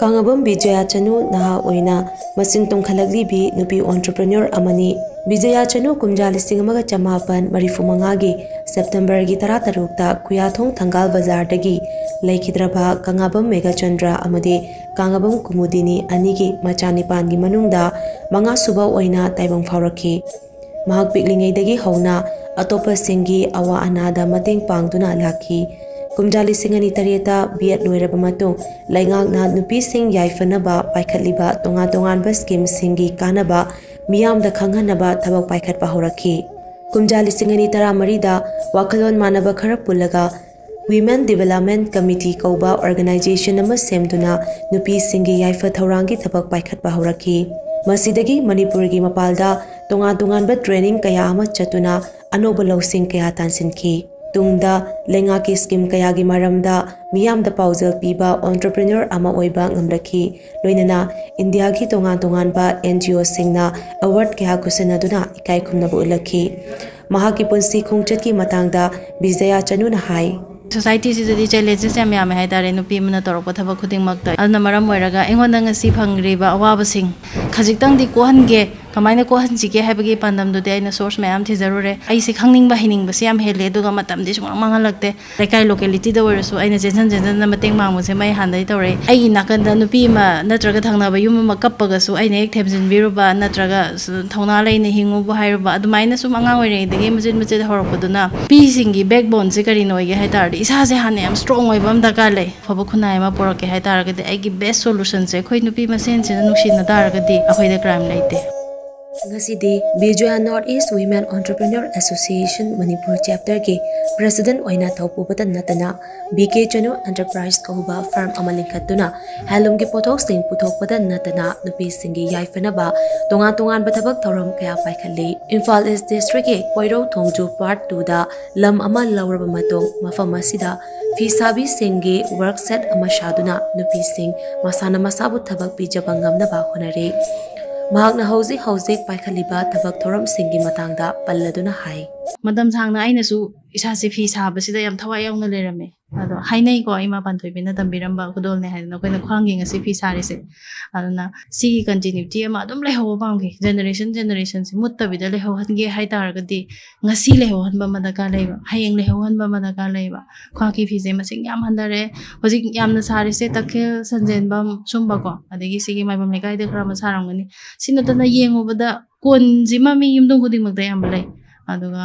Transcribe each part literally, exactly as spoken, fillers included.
ꯀꯥꯡꯉꯕꯝ ꯕꯤꯖꯌꯥ ꯆꯅꯨ ꯅꯍꯥ ꯑꯣꯏꯅ ꯃꯆꯤꯟ ꯇꯨꯝꯈꯠꯂꯛꯂꯤꯕꯤ ꯅꯨꯄꯤ entrepreneur ꯑꯃꯅꯤ꯫ ꯕꯤꯖꯌꯥ ꯆꯅꯨ ꯀꯨꯝꯖꯥ ꯂꯤꯁꯤꯡ ꯑꯃꯒ ꯆꯃꯥꯄꯟ ꯃꯔꯤꯐꯨ ꯃꯉꯥꯒꯤ ꯁꯦꯞꯇꯦꯝꯕꯔꯒꯤ ꯇꯔꯥꯇꯔꯨꯛꯇ ꯈꯨꯌꯥꯊꯣꯡ ꯊꯪꯒꯥꯜ ꯕꯖꯥꯔꯗꯒꯤ ꯂꯩꯈꯤꯗ꯭ꯔꯕ ꯀꯥꯡꯉꯕꯝ ꯃꯦꯘꯆꯟꯗ꯭ꯔ ꯑꯃꯗꯤ ꯀꯥꯡꯉꯕꯝ ꯀꯨꯃꯨꯗꯤꯅꯤ ꯑꯅꯤꯒꯤ ꯃꯆꯥ ꯅꯤꯄꯥꯟꯒꯤ ꯃꯅꯨꯡꯗ ꯃꯉꯥꯁꯨꯕ ꯑꯣꯏꯅ ꯇꯥꯏꯕꯪ ꯐꯥꯎꯔꯛꯈꯤ꯫ ꯃꯍꯥꯛ ꯄꯤꯛꯂꯤꯉꯩꯗꯒꯤ ꯍꯧꯅ ꯑꯇꯣꯞꯄꯁꯤꯡꯒꯤ ꯑꯋꯥ ꯑꯅꯥꯗ ꯃꯇꯦꯡ ꯄꯥꯡꯗꯨꯅ ꯂꯥꯛꯈꯤ꯫ ꯀꯨꯝꯖꯥ ꯂꯤꯁꯤꯡ ꯑꯅꯤ ꯇꯔꯦꯠꯇ B.Ed ꯂꯣꯏꯔꯕ ꯃꯇꯨꯡ ꯂꯩꯉꯥꯛꯅ ꯅꯨꯄꯤꯁꯤꯡ ꯌꯥꯏꯐꯅꯕ ꯄꯥꯏꯈꯠꯂꯤꯕ ꯇꯣꯉꯥꯟ ꯇꯣꯉꯥꯟꯕ schemeꯁꯤꯡꯒꯤ ꯀꯥꯟꯅꯕ ꯃꯤꯌꯥꯝꯗ ꯈꯪꯍꯟꯅꯕ ꯊꯕꯛ ꯄꯥꯏꯈꯠꯄ ꯍꯧꯔꯛꯈꯤ꯫ ꯀꯨꯝꯖꯥ ꯂꯤꯁꯤꯡ ꯑꯅꯤ ꯇꯔꯥꯃꯔꯤꯗ ꯋꯥꯈꯜꯂꯣꯟ ꯃꯥꯟꯅꯕ ꯈꯔ ꯄꯨꯜꯂꯒ Women Development Committee ꯀꯧꯕ organization ꯑꯃ ꯁꯦꯝꯗꯨꯅ ꯅꯨꯄꯤꯁꯤꯡꯒꯤ ꯌꯥꯏꯐ ꯊꯧꯔꯥꯡꯒꯤ ꯊꯕꯛ ꯄꯥꯏꯈꯠꯄ ꯍꯧꯔꯛꯈꯤ꯫ ꯃꯁꯤꯗꯒꯤ ꯃꯅꯤꯄꯨꯔꯒꯤ ꯃꯄꯥꯜꯗ ꯇꯣꯉꯥꯟ ꯇꯣꯉꯥꯟꯕ training ꯀꯌꯥ ꯑꯃ ꯆꯠꯇꯨꯅ ꯑꯅꯧꯕ ꯂꯧꯁꯤꯡ ꯀꯌꯥ ꯇꯥꯟꯁꯤꯟꯈꯤ꯫ ꯇꯨꯡꯗ ꯂꯩꯉꯥꯛꯀꯤ scheme ꯀꯌꯥꯒꯤ ꯃꯔꯝꯗ ꯃꯤꯌꯥꯝꯗ ꯄꯥꯎꯖꯦꯜ ꯄꯤꯕ entrepreneur ꯑꯃ ꯑꯣꯏꯕ ꯉꯝꯂꯛꯈꯤ꯫ ꯂꯣꯏꯅꯅ ꯏꯟꯗꯤꯌꯥꯒꯤ ꯇꯣꯉꯥꯟ ꯇꯣꯉꯥꯟꯕ NGOꯁꯤꯡꯅ award ꯀꯌꯥ ꯈꯨꯠꯁꯤꯟꯅꯗꯨꯅ ꯏꯀꯥꯏ ꯈꯨꯝꯅꯕ ꯎꯠꯂꯛꯈꯤ꯫ ꯃꯍꯥꯛꯀꯤ ꯄꯨꯟꯁꯤ ꯈꯣꯡꯆꯠꯀꯤ ꯃꯇꯥꯡꯗ ꯕꯤꯖꯌꯥ ꯆꯅꯨꯅ ꯍꯥꯏ꯫ Societyꯁꯤꯗꯗꯤ challenges ꯌꯥꯝ ꯌꯥꯝꯃꯦ ꯍꯥꯏꯇꯥꯔꯦ, ꯅꯨꯄꯤ ꯑꯃꯅ ꯇꯧꯔꯛꯄ ꯊꯕꯛ ꯈꯨꯗꯤꯡꯃꯛꯇ꯫ ꯑꯗꯨꯅ ꯃꯔꯝ ꯑꯣꯏꯔꯒ ꯑꯩꯉꯣꯟꯗ ꯉꯁꯤ ꯐꯪꯂꯤꯕ ꯑꯋꯥꯕꯁꯤꯡ ꯈꯖꯤꯛꯇꯪꯗꯤ ꯀꯣꯛꯍꯟꯒꯦ, ꯀꯃꯥꯏꯅ ꯀꯣꯛꯍꯟꯁꯤꯒꯦ ꯍꯥꯏꯕꯒꯤ ꯄꯥꯟꯗꯝꯗꯨꯗꯤ ꯑꯩꯅ source ꯃꯌꯥꯝ ꯊꯤꯖꯔꯨꯔꯦ꯫ ꯑꯩꯁꯦ ꯈꯪꯅꯤꯡꯕ ꯍꯩꯅꯤꯡꯕꯁꯦ ꯌꯥꯝ ꯍꯦꯜꯂꯦ, ꯑꯗꯨꯒ ꯃꯇꯝꯗꯤ ꯁꯨꯡꯃꯥꯡ ꯃꯥꯡꯍꯜꯂꯛꯇꯦ꯫ ꯂꯩꯀꯥꯏ localityꯗ ꯑꯣꯏꯔꯁꯨ ꯑꯩꯅ ꯆꯦꯟꯁꯤꯟ ꯆꯦꯟꯁꯤꯟꯗꯅ ꯃꯇꯦꯡ ꯄꯥꯡꯕꯁꯦ ꯃꯩ ꯍꯥꯟꯗꯩ ꯇꯧꯔꯛꯏ꯫ ꯑꯩꯒꯤ ꯅꯥꯀꯟꯗ ꯅꯨꯄꯤ ꯑꯃ ꯅꯠꯇ꯭ꯔꯒ ꯊꯪꯅꯕ ꯌꯨꯝ ꯑꯃ ꯀꯞꯄꯒꯁꯨ ꯑꯩꯅ ꯍꯦꯛ ꯊꯦꯝꯖꯤꯟꯕꯤꯔꯨꯕ, ꯅꯠꯇ꯭ꯔꯒ ꯁ-, ꯊꯧꯅꯥ ꯂꯩꯅ ꯍꯤꯡꯉꯨꯕ ꯍꯥꯏꯔꯨꯕ, ꯑꯗꯨꯃꯥꯏꯅ ꯁꯨꯝ ꯑꯉꯥꯡ ꯑꯣꯏꯔꯤꯉꯩꯗꯒꯤ ꯃꯆꯦꯠ ꯃꯆꯦꯠ ꯍꯧꯔꯛꯄꯗꯨꯅ ꯅꯨꯄꯤꯁꯤꯡꯒꯤ backboneꯁꯦ ꯀꯔꯤꯅꯣ ꯑꯣꯏꯒꯦ ꯍꯥꯏ ꯇꯥꯔꯗꯤ, ꯏꯁꯥꯁꯦ ꯍꯥꯟꯅ ꯌꯥꯝ strong ꯑꯣꯏꯕ ꯑꯃ ꯗꯔꯀꯥꯔ ꯂꯩ꯫ ꯑꯐꯕ ꯈꯨꯟꯅꯥꯏ ꯑꯃ ꯄꯨꯔꯛꯀꯦ ꯍꯥꯏ ꯇꯥꯔꯒꯗꯤ, ꯑꯩꯒꯤ best solutionꯁꯦ ꯑꯩꯈꯣꯏ ꯅꯨꯄꯤ ꯃꯁꯦꯟꯁꯤꯅ ꯅꯨꯡꯁꯤꯅ ꯇꯥꯔꯒꯗꯤ ꯑꯩꯈꯣꯏꯗ crime ꯂꯩꯇꯦ꯫ ꯉꯁꯤꯗꯤ Bijaya North East Women Entrepreneur Association Manipur chapterꯒꯤ president ꯑꯣꯏꯅ ꯊꯧꯄꯨꯕꯇ ꯅꯠꯇꯅ B K Chanu Enterprise ꯀꯧꯕ firm ꯑꯃ ꯂꯤꯡꯈꯠꯇꯨꯅ handloomꯒꯤ ꯄꯣꯠꯊꯣꯛꯁꯤꯡ ꯄꯨꯊꯣꯛꯄꯗ ꯅꯠꯇꯅ ꯅꯨꯄꯤꯁꯤꯡꯒꯤ ꯌꯥꯏꯐꯅꯕ ꯇꯣꯉꯥꯟ ꯇꯣꯉꯥꯟꯕ ꯊꯕꯛ ꯊꯧꯔꯝ ꯀꯌꯥ ꯄꯥꯏꯈꯠꯂꯤ꯫ ꯏꯝꯐꯥꯜ East Districtꯀꯤ ꯀꯣꯏꯔꯧ ꯊꯣꯡꯖꯨ Part Twoꯗ ꯂꯝ ꯑꯃ ꯂꯧꯔꯕ ꯃꯇꯨꯡ ꯃꯐꯝ ꯑꯁꯤꯗ ꯐꯤ ꯁꯥꯕꯤꯁꯤꯡꯒꯤ work shed ꯑꯃ ꯁꯥꯗꯨꯅ ꯅꯨꯄꯤꯁꯤꯡ ꯃꯁꯥꯅ ꯃꯁꯥꯕꯨ ꯊꯕꯛ ꯄꯤꯖꯕ ꯉꯝꯅꯕ ꯍꯣꯠꯅꯔꯤ꯫ ꯃꯍꯥꯛꯅ ꯍꯧꯖꯤꯛ ꯍꯧꯖꯤꯛ ꯄꯥꯏꯈꯠꯂꯤꯕ ꯊꯕꯛ ꯊꯧꯔꯝꯁꯤꯡꯒꯤ ꯃꯇꯥꯡꯗ ꯄꯜꯂꯗꯨꯅ ꯍꯥꯏ꯫ ꯃꯇꯝ ꯁꯥꯡꯅ ꯑꯩꯅꯁꯨ ꯏꯁꯥꯁꯦ ꯐꯤ ꯁꯥꯕꯁꯤꯗ ꯌꯥꯝ ꯊꯋꯥꯏ ꯌꯥꯎꯅ ꯂꯩꯔꯝꯃꯦ꯫ ꯑꯗꯣ ꯍꯥꯏꯅꯩꯀꯣ, ꯏꯃꯥ ꯄꯥꯟꯊꯣꯏꯕꯤꯅ ꯇꯝꯕꯤꯔꯝꯕ ꯈꯨꯗꯣꯜꯅꯦ ꯍꯥꯏꯗꯅ ꯑꯩꯈꯣꯏꯅ ꯈ꯭ꯋꯥꯡꯒꯤ ꯉꯁꯤ ꯐꯤ ꯁꯥꯔꯤꯁꯦ꯫ ꯑꯗꯨꯅ ꯁꯤꯒꯤ continuity ꯑꯃ ꯑꯗꯨꯝ ꯂꯩꯍꯧꯕ ꯄꯥꯝꯈꯤ꯫ Generation generationꯁꯦ ꯃꯨꯠꯇꯕꯤꯗ ꯂꯩꯍꯧꯍꯟꯒꯦ ꯍꯥꯏ ꯇꯥꯔꯒꯗꯤ ꯉꯁꯤ ꯂꯩꯍꯧꯍꯟꯕ ꯑꯃ ꯗꯔꯀꯥꯔ ꯂꯩꯕ, ꯍꯌꯦꯡ ꯂꯩꯍꯧꯍꯟꯕ ꯑꯃ ꯗꯔꯀꯥꯔ ꯂꯩꯕ꯫ ꯈ꯭ꯋꯥꯡꯒꯤ ꯐꯤꯁꯦ ꯃꯁꯤꯡ ꯌꯥꯝ ꯍꯟꯊꯔꯦ꯫ ꯍꯧꯖꯤꯛ ꯌꯥꯝꯅ ꯁꯥꯔꯤꯁꯦ ꯇꯈꯦꯜ, ꯁꯟꯖꯦꯟꯕꯝ ꯁꯨꯝꯕꯀꯣ, ꯑꯗꯒꯤ ꯁꯤꯒꯤ ꯃꯥꯏꯕꯝ ꯂꯩꯀꯥꯏꯗ ꯈꯔ ꯑꯃ ꯁꯥꯔꯝꯒꯅꯤ꯫ ꯁꯤ ꯅꯠꯇꯅ ꯌꯦꯡꯉꯨꯕꯗ ꯀꯣꯟꯁꯤꯃ ꯃꯤ ꯌꯨꯝꯊꯣꯡ ꯈꯨꯗꯤꯡꯃꯛꯇ ꯑꯌꯥꯝꯕ ꯂꯩ꯫ ꯑꯗꯨꯒ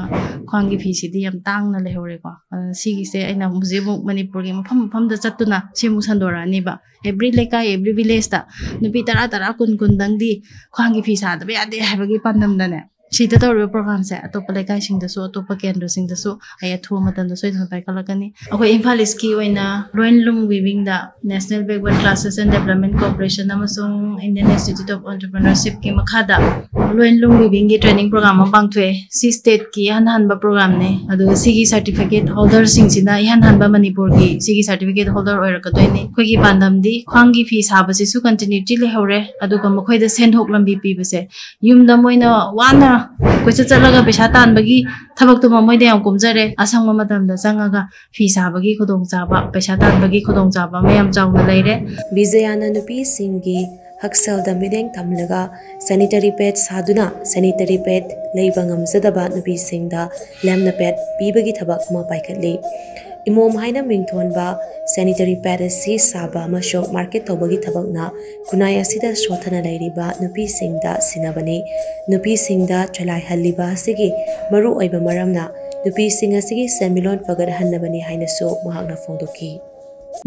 ꯈ꯭ꯋꯥꯡꯒꯤ ꯐꯤꯁꯤꯗꯤ ꯌꯥꯝ ꯇꯥꯡꯅ ꯂꯩꯍꯧꯔꯦꯀꯣ꯫ ꯑꯗꯨꯅ ꯁꯤꯒꯤꯁꯦ ꯑꯩꯅ ꯍꯧꯖꯤꯛ ꯑꯃꯨꯛ ꯃꯅꯤꯄꯨꯔꯒꯤ ꯃꯐꯝ ꯃꯐꯝꯗ ꯆꯠꯇꯨꯅ ꯁꯤ ꯑꯃꯨꯛ ꯁꯟꯗꯣꯔꯛꯑꯅꯤꯕ꯫ Every ꯂꯩꯀꯥꯏ, every villageꯇ ꯅꯨꯄꯤ ꯇꯔꯥ, ꯇꯔꯥ, ꯀꯨꯟ, ꯀꯨꯟꯗꯪꯗꯤ ꯈ꯭ꯋꯥꯡꯒꯤ ꯐꯤ ꯁꯥꯗꯕ ꯌꯥꯗꯦ ꯍꯥꯏꯕꯒꯤ ꯄꯥꯟꯗꯝꯗꯅꯦ, ꯁꯤꯗ ꯇꯧꯔꯤꯕ programꯁꯦ ꯑꯇꯣꯞꯄ ꯂꯩꯀꯥꯏꯁꯤꯡꯗꯁꯨ, ꯑꯇꯣꯞꯄ ꯀꯦꯟꯗ꯭ꯔꯁꯤꯡꯗꯁꯨ ꯑꯩ ꯑꯊꯨꯕ ꯃꯇꯝꯗ ꯁꯣꯏꯗꯅ ꯄꯥꯏꯈꯠꯂꯛꯀꯅꯤ꯫ ꯑꯩꯈꯣꯏ ꯏꯝꯐꯥꯜ Eastꯀꯤ ꯑꯣꯏꯅ Loinlung Weavingꯗ National Backward Classes and Development Corporation ꯑꯃꯁꯨꯡ Indian Institute of Entrepreneurshipꯀꯤ ꯃꯈꯥꯗ Loinlung Weavingꯒꯤ training program ꯑꯃ ꯄꯥꯡꯊꯣꯛꯑꯦ꯫ ꯁꯤ stateꯀꯤ ꯏꯍꯥꯟ ꯍꯥꯟꯕ programꯅꯦ꯫ ꯑꯗꯨꯒ ꯁꯤꯒꯤ certificate holderꯁꯤꯡꯁꯤꯅ ꯏꯍꯥꯟ ꯍꯥꯟꯕ ꯃꯅꯤꯄꯨꯔꯒꯤ ꯁꯤꯒꯤ certificate holder ꯑꯣꯏꯔꯛꯀꯗꯣꯏꯅꯤ꯫ ꯑꯩꯈꯣꯏꯒꯤ ꯄꯥꯟꯗꯝꯗꯤ ꯈ꯭ꯋꯥꯡꯒꯤ ꯐꯤ ꯁꯥꯕꯁꯤꯁꯨ continuity ꯂꯩꯍꯧꯔꯦ, ꯑꯗꯨꯒ ꯃꯈꯣꯏꯗ ꯁꯦꯟꯊꯣꯛ ꯂꯝꯕꯤ ꯄꯤꯕꯁꯦ, ꯌꯨꯝꯗ ꯃꯣꯏꯅ ꯋꯥꯅ ꯀꯣꯏꯆꯠ ꯆꯠꯂꯒ ꯄꯩꯁꯥ ꯇꯥꯟꯕꯒꯤ ꯊꯕꯛꯇꯨꯃ ꯃꯣꯏꯗ ꯌꯥꯝ ꯀꯣꯝꯖꯔꯦ꯫ ꯑꯁꯪꯕ ꯃꯇꯝꯗ ꯆꯪꯉꯒ ꯐꯤ ꯁꯥꯕꯒꯤ ꯈꯨꯗꯣꯡꯆꯥꯕ, ꯄꯩꯁꯥ ꯇꯥꯟꯕꯒꯤ ꯈꯨꯗꯣꯡꯆꯥꯕ ꯑꯃ ꯌꯥꯝ ꯆꯥꯎꯅ ꯂꯩꯔꯦ꯫ ꯕꯤꯖꯌꯥꯅ ꯅꯨꯄꯤꯁꯤꯡꯒꯤ ꯍꯛꯁꯦꯜꯗ ꯃꯤꯠꯌꯦꯡ ꯊꯝꯂꯒ sanitary pad ꯁꯥꯗꯨꯅ sanitary pad ꯂꯩꯕ ꯉꯝꯖꯗꯕ ꯅꯨꯄꯤꯁꯤꯡꯗ ꯂꯦꯝꯅ pad ꯄꯤꯕꯒꯤ ꯊꯕꯛ ꯑꯃ ꯄꯥꯏꯈꯠꯂꯤ꯫ ꯏꯃꯣꯝ ꯍꯥꯏꯅ ꯃꯤꯡꯊꯣꯟꯕ sanitary pad ꯑꯁꯤ ꯁꯥꯕ ꯑꯃꯁꯨꯡ market ꯇꯧꯕꯒꯤ ꯊꯕꯛꯅ ꯈꯨꯟꯅꯥꯏ ꯑꯁꯤꯗ ꯁꯣꯠꯊꯅ ꯂꯩꯔꯤꯕ ꯅꯨꯄꯤꯁꯤꯡꯗ ꯁꯤꯟꯅꯕꯅꯤ꯫ ꯅꯨꯄꯤꯁꯤꯡꯗ ꯆꯂꯥꯏꯍꯜꯂꯤꯕ ꯑꯁꯤꯒꯤ ꯃꯔꯨꯑꯣꯏꯕ ꯃꯔꯝꯅ ꯅꯨꯄꯤꯁꯤꯡ ꯑꯁꯤꯒꯤ ꯁꯦꯟꯃꯤꯠꯂꯣꯟ ꯐꯒꯠꯍꯟꯅꯕꯅꯤ ꯍꯥꯏꯅꯁꯨ ꯃꯍꯥꯛꯅ ꯐꯣꯡꯗꯣꯛꯈꯤ꯫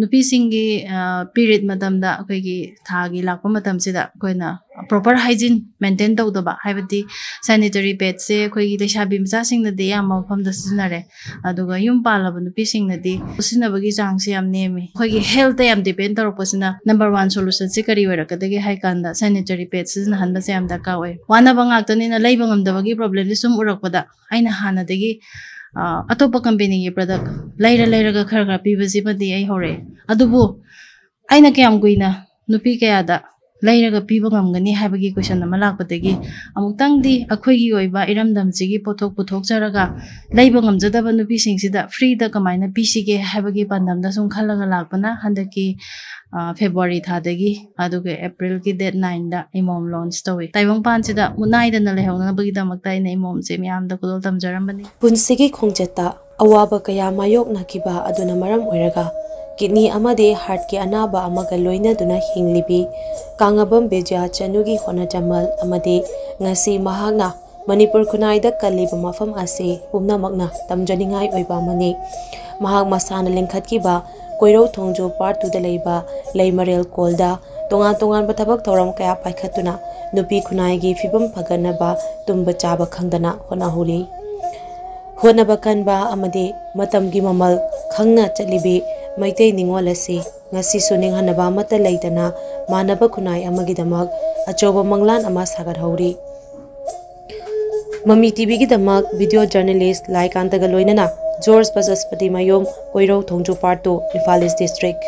ꯅꯨꯄꯤꯁꯤꯡꯒꯤ, ꯑ, period ꯃꯇꯝꯗ, ꯑꯩꯈꯣꯏꯒꯤ ꯊꯥꯒꯤ ꯂꯥꯛꯄ ꯃꯇꯝꯁꯤꯗ ꯑꯩꯈꯣꯏꯅ proper hygiene maintain ꯇꯧꯗꯕ, ꯍꯥꯏꯕꯗꯤ sanitary padꯁꯦ ꯑꯩꯈꯣꯏꯒꯤ ꯂꯩꯁꯥꯕꯤ ꯃꯆꯥꯁꯤꯡꯅꯗꯤ ꯑꯌꯥꯝꯕ ꯃꯐꯝꯗ ꯁꯤꯖꯤꯟꯅꯔꯦ, ꯑꯗꯨꯒ ꯌꯨꯝ ꯄꯥꯜꯂꯕ ꯅꯨꯄꯤꯁꯤꯡꯅꯗꯤ ꯁꯤꯖꯤꯟꯅꯕꯒꯤ ꯆꯥꯡꯁꯦ ꯌꯌꯥꯝ ꯅꯦꯝꯃꯤ꯫ ꯑꯩꯈꯣꯏꯒꯤ healthꯇ ꯌꯥꯝ depend ꯇꯧꯔꯛꯄꯁꯤꯅ number one solutionꯁꯦ ꯀꯔꯤ ꯑꯣꯏꯔꯛꯀꯗꯒꯦ ꯍꯥꯏ ꯀꯥꯟꯗ sanitary pad ꯁꯤꯖꯤꯟꯅꯍꯟꯕꯁꯦ ꯌꯥꯝ ꯗꯔꯀꯥꯔ ꯑꯣꯏ꯫ ꯋꯥꯅꯕ ꯉꯥꯛꯇꯅꯤꯅ ꯂꯩꯕ ꯉꯝꯗꯕꯒꯤ problemꯗꯤ ꯁꯨꯝ ꯎꯔꯛꯄꯗ ꯑꯩꯅ ꯍꯥꯟꯅꯗꯒꯤ, ꯑ, ꯑꯇꯣꯞꯄ companyꯒꯤ product ꯂꯩꯔ ꯂꯩꯔꯒ ꯈꯔ ꯈꯔ ꯄꯤꯕꯁꯤꯃꯗꯤ ꯑꯩ ꯍꯧꯔꯛꯑꯦ꯫ ꯑꯗꯨꯕꯨ ꯑꯩꯅ ꯀꯌꯥꯝ ꯀꯨꯏꯅ ꯅꯨꯄꯤ ꯀꯌꯥꯗ ꯂꯩꯔꯒ ꯄꯤꯕ ꯉꯝꯒꯅꯤ ꯍꯥꯏꯕꯒꯤ ꯀꯣꯏꯁꯟ ꯑꯃ ꯂꯥꯛꯄꯗꯒꯤ, ꯑꯃꯨꯛꯇꯪꯗꯤ ꯑꯩꯈꯣꯏꯒꯤ ꯑꯣꯏꯕ ꯏꯔꯝꯗꯝꯁꯤꯒꯤ ꯄꯣꯠꯊꯣꯛ ꯄꯨꯊꯣꯛꯆꯔꯒ ꯂꯩꯕ ꯉꯝꯖꯗꯕ ꯅꯨꯄꯤꯁꯤꯡꯁꯤꯗ ꯐ꯭ꯔꯤꯗ ꯀꯃꯥꯏꯅ ꯄꯤꯁꯤꯒꯦ ꯍꯥꯏꯕꯒꯤ ꯄꯥꯟꯗꯝꯗ ꯁꯨꯝ ꯈꯜꯂꯒ ꯂꯥꯛꯄꯅ ꯍꯟꯗꯛꯀꯤ, ꯑ, ꯐꯦꯕ꯭ꯔꯨꯋꯥꯔꯤ ꯊꯥꯗꯒꯤ, ꯑꯗꯨꯒ ꯑꯦꯄ꯭ꯔꯤꯜꯒꯤ ꯗꯦꯠ ꯅꯥꯏꯟꯗ ꯏꯃꯣꯝ ꯂꯣꯟꯆ ꯇꯧꯏ꯫ ꯇꯥꯏꯕꯪꯄꯥꯟꯁꯤꯗ ꯃꯨꯠꯅꯥꯏꯗꯅ ꯂꯩꯍꯧꯅꯕꯒꯤꯗꯃꯛꯇ ꯑꯩꯅ ꯏꯃꯣꯝꯁꯦ ꯃꯤꯌꯥꯝꯗ ꯈꯨꯗꯣꯜ ꯇꯝꯖꯔꯝꯕꯅꯤ꯫ ꯄꯨꯟꯁꯤꯒꯤ ꯈꯣꯡꯆꯠꯇ ꯑꯋꯥꯕ ꯀꯌꯥ ꯃꯥꯌꯣꯛꯅꯈꯤꯕ ꯑꯗꯨꯅ ꯃꯔꯝ ꯑꯣꯏꯔꯒ ꯀꯤꯗꯅꯤ ꯑꯃꯗꯤ ꯍꯥꯔꯠꯀꯤ ꯑꯅꯥꯕ ꯑꯃꯒ ꯂꯣꯏꯅꯗꯨꯅ ꯍꯤꯡꯂꯤꯕꯤ ꯀꯥꯡꯉꯕꯝ ꯕꯤꯖ꯭ꯌꯥ ꯆꯅꯨꯒꯤ ꯍꯣꯠꯅꯖꯃꯜ ꯑꯃꯗꯤ ꯉꯁꯤ ꯃꯍꯥꯛꯅ ꯃꯅꯤꯄꯨꯔ ꯈꯨꯟꯅꯥꯏꯗ ꯀꯜꯂꯤꯕ ꯃꯐꯝ ꯑꯁꯤ ꯄꯨꯝꯅꯃꯛꯅ ꯇꯝꯖꯅꯤꯡꯉꯥꯏ ꯑꯣꯏꯕ ꯑꯃꯅꯤ꯫ ꯃꯍꯥꯛ ꯃꯁꯥꯅ ꯂꯤꯡꯈꯠꯈꯤꯕ ꯀꯣꯏꯔꯧ ꯊꯣꯡꯖꯨ ꯄꯥꯔꯠ ꯇꯨꯗ ꯂꯩꯕ ꯂꯩꯃꯔꯦꯜ ꯀꯣꯜꯗ ꯇꯣꯉꯥꯟ ꯇꯣꯉꯥꯟꯕ ꯊꯕꯛ ꯊꯧꯔꯝ ꯀꯌꯥ ꯄꯥꯏꯈꯠꯇꯨꯅ ꯅꯨꯄꯤ ꯈꯨꯟꯅꯥꯏꯒꯤ ꯐꯤꯕꯝ ꯐꯒꯠꯅꯕ ꯇꯨꯝꯕ ꯆꯥꯕ ꯈꯪꯗꯅ ꯍꯣꯠꯅꯍꯧꯔꯤ꯫ ꯍꯣꯠꯅꯕ ꯀꯟꯕ ꯑꯃꯗꯤ ꯃꯇꯝꯒꯤ ꯃꯃꯜ ꯈꯪꯅ ꯆꯠꯂꯤꯕꯤ ꯃꯩꯇꯩ ꯅꯤꯉꯣꯜ ꯑꯁꯤ ꯉꯁꯤꯁꯨ ꯅꯤꯡꯍꯟꯅꯕ ꯑꯃꯠꯇ ꯂꯩꯇꯅ ꯃꯥꯟꯅꯕ ꯈꯨꯟꯅꯥꯏ ꯑꯃꯒꯤꯗꯃꯛ ꯑꯆꯧꯕ ꯃꯪꯂꯥꯟ ꯑꯃ ꯁꯥꯒꯠꯍꯧꯔꯤ꯫ ꯃꯃꯤ ꯇꯤꯚꯤꯒꯤꯗꯃꯛ ꯚꯤꯗꯤꯑꯣ ꯖꯔꯅꯦꯂꯤꯁ ꯂꯥꯏꯀꯥꯟꯇꯒ ꯂꯣꯏꯅꯅ ꯖꯣꯔꯖ ꯕꯁꯁꯄꯇꯤ ꯃꯌꯨꯝ, ꯀꯣꯏꯔꯧ ꯊꯣꯡꯖꯨ ꯄꯥꯔꯠ ꯇꯨ, ꯏꯝꯐꯥꯜ ꯏꯁ ꯗꯤꯁꯇ꯭ꯔꯤꯛ꯫